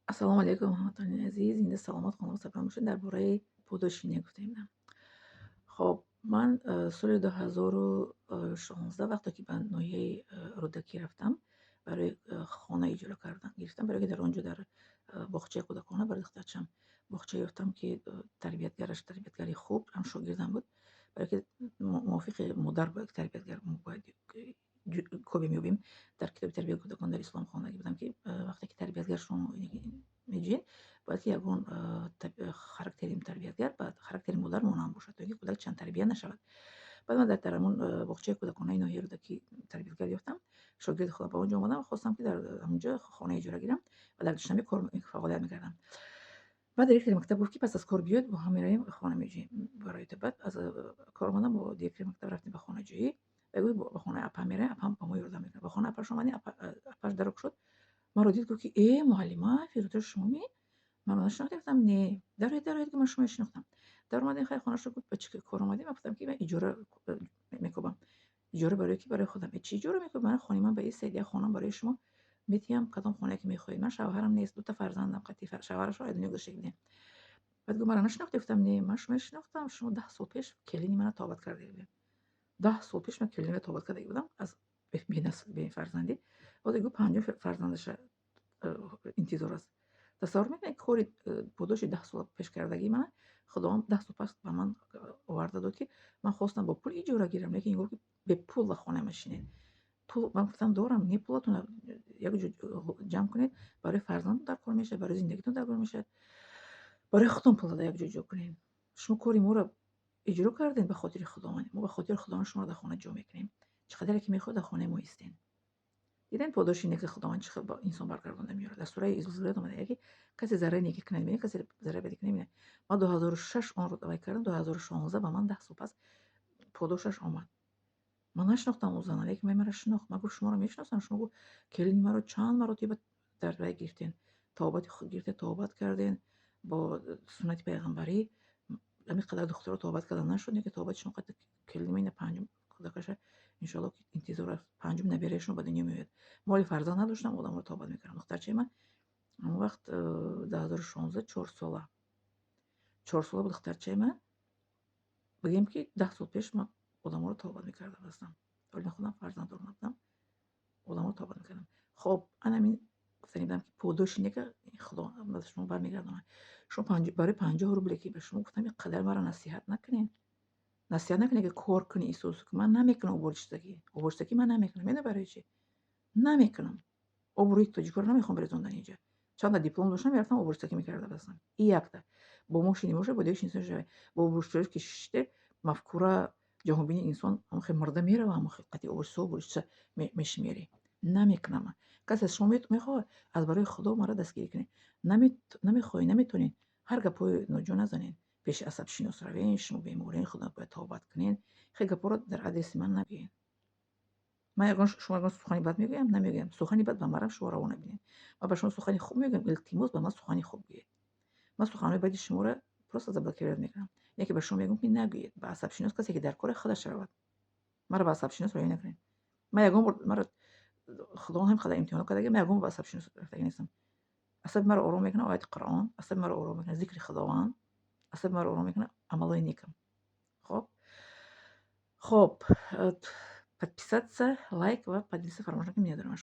Ассалому алайкум, ҳамватанони азиз, зинда, саломат, хонавода сарбаланд бошед. Дар бораи подоши нек гуфтем. Хоб, ман соли 2016, вақте ки ба ноҳияи Рӯдакӣ рафтам, барои хона иҷора кардан гирифтам, барое ки дар он ҷо дар боғчаи кӯдакона барои духтарчам боғча ёфтам, ки тарбиятгараш тарбиятгари хуб, ҳам шогирдам буд, барое ки мувофиқи модар бояд тарбиятгар бояд коби меёбем. Дар китоби тарбияи кӯдакон дар ислом хондагӣ будам, ки вақте ки тарбиятгар шумо меҷӯед, бояд ки ягон характери тарбиятгар ба характери модар монанд бошад, то ин ки кӯдак чандтарбия нашавад. Баъд ман дар ҳамон боғчаи кӯдаконаи ноҳияи Рӯдакӣ тарбиятгар ёфтам, шогирди худам ба он ҷо омадам. Хостам, ки дар ҳамонҷо хона иҷора гирам ва дар Душанбе кор фаъолият мекардам. Баъд директори мактаб гуфт, ки пас аз кор биёед, бо ҳам меравем, хона меҷӯем барои ту. Баъд аз кор омадам, бо директори мактаб рафтем ба хонаҷӯӣ. Ва гуфт, ба хонаи апа меравем, апам ба мо ёрдам мекунад. Ба хонаи апаш омадем, апаш даро кушод, маро дид, гуфт, ки э, муаллима Фирӯза, шумоми? Маро нашинохтед? Гуфтам, не. Дароед, дароед, гуфт, ман шуморо шинохтам. Даромадем, хайр, хонашо гуфт, ба чӣ кор омадем? Ман гуфтам, ки ман иҷора мекобам, иҷора барои ки барои худам. Э, чӣ иҷора мекобӣ? Ман хонаи ман ба ин як хонам барои шумо метиҳам, кадом хонае ки мехоҳед. Ман шавҳарам нест, дута фарзандам, қатъи шавҳарашро аз дунё гузашта будем. Баъд гуфт, маро нашинохтӣ? Гуфтам, не, ман шуморо шинохтам, шумо 10 сол пеш келини мана тобат карда будем. 10 сол пеш ман келинро тобат карда будам аз бефарзандӣ. Ҳозир, гуфт, панҷум фарзандаша интизор аст. Тасаввур мекунед, кори подоши 10 сола пешкардагии мана Худованд 10 сол пас ба ман оварда дод, ки ман хостам бо пул иҷора гирам, лекин гуфт, ки бепул ба хона машинед. Пул ман гуфтам, дорам. Не, пулатонро як ҷо ҷамъ кунед, барои фарзандтон дар кор мешавад, барои зиндагитон дар кор мешавад, барои худтон пулро як ҷо ҷо кунед. Шумо кори моро иҷро кардем ба хотири Худованд, мо ба хотири Худованд шуморо дар хона ҷо мекунем, чӣ қадаре ки мехоҳед, дар хонаи мо истед. Дидем, подоши неки Худованд чӣ хел ба инсон баргардонда меорад. Дар сураи Зулзулат омада, ки касе зарраи некӣ кунад, мебинад, касе зарраи бадӣ кунад, мебинад. Ман 2006 онро давай кардам, 2016 ба ман 10 сол пас подошаш омад. Ман нашинохтам он зана, лекин вай маро шинохт. Ман гуфт, шуморо мешиносам. Шумо, гуфт, келини маро чанд маротиба дар вай гирифтен, тобати худ гирифтен, тобат карден бо суннати пайғамбарӣ. Ҳамин қадар духтаро тобат карда нашуд, ки тобати шумо қадр келини ман ина панҷум кӯдакаша иншоалло, ки интизор аст, панҷум набераи шумо ба дунё меояд. Моли фарзанд надоштам, одамро тобат мекардам. Духтарчаи ман ҳамон вақт 2016 4 сола, 4 сола буд духтарчаи ман. Бигем, ки 10 сол пеш ман одаморо тобат мекардам ҳастам, ҳоли ман худам фарзанддор набудам, одаморо тобат мекардам. Хоб, анамин гуфтани будам, ки подоши нека Худо ба шумо бармегардонад. Шумо барои 50 рубле, ки ба шумо гуфтам, ин қадар маро насиҳат накунед, насиҳат накунед, ки кор кунӣ, исус. Ман намекунам уборщицагӣ, уборщицагӣ ман намекунам. Медонед барои чӣ намекунам? Обрӯи тоҷикоро намехоҳам резондан. Инҷа чанда диплом доштам, мерафтам, уборщицагӣ мекарда бастам. И якта бо мо шинӣ бошад, бо дига шиносо шавад, бо уборщицаё ки шиште, мафкура, ҷаҳонбини инсон ҳамон мурда мерава, ҳамон қати уборщица, уборщица мешимерӣ. Намекунам. Касе аз шумо мехоҳад, аз барои Худо маро дастгирӣ кунед. Намехоҳед, наметонед, ҳар гапҳои ноҷо назанед. Пеши асабшинос равен, шумо беморен, худо бояд тобат кунед. Хеле гапҳоро дар адреси ман нагӯед. Ман ягон шумо ягон сухани бад мегӯям? Намегӯям. Сухани бад ба марам шумо раво набинед. Ман ба шумо сухани хуб мегӯям, илтимос, ба ман сухани хуб гӯед. Ман суханҳои бади шуморо просто заблокировать мекунам. Яке ба шумо мегӯям, ки нагӯед. Ба асабшинос касе ки дар кори худаш равад, маро ба асабшинос роҳӣ накунед. Ман ягон бор, маро Худованд ҳам қадар имтиҳон кардаги, ман ягон бор ба асабшинос рафтагӣ нестам. Асаби маро ором мекунад ояти Қуръон, асаби маро ором мекунад зикри Худованд, асаби маро ором мекунад амалҳои некам. Хоб, подписаться, лайк ва поделиться фаромӯш накунед. Миннатдорам.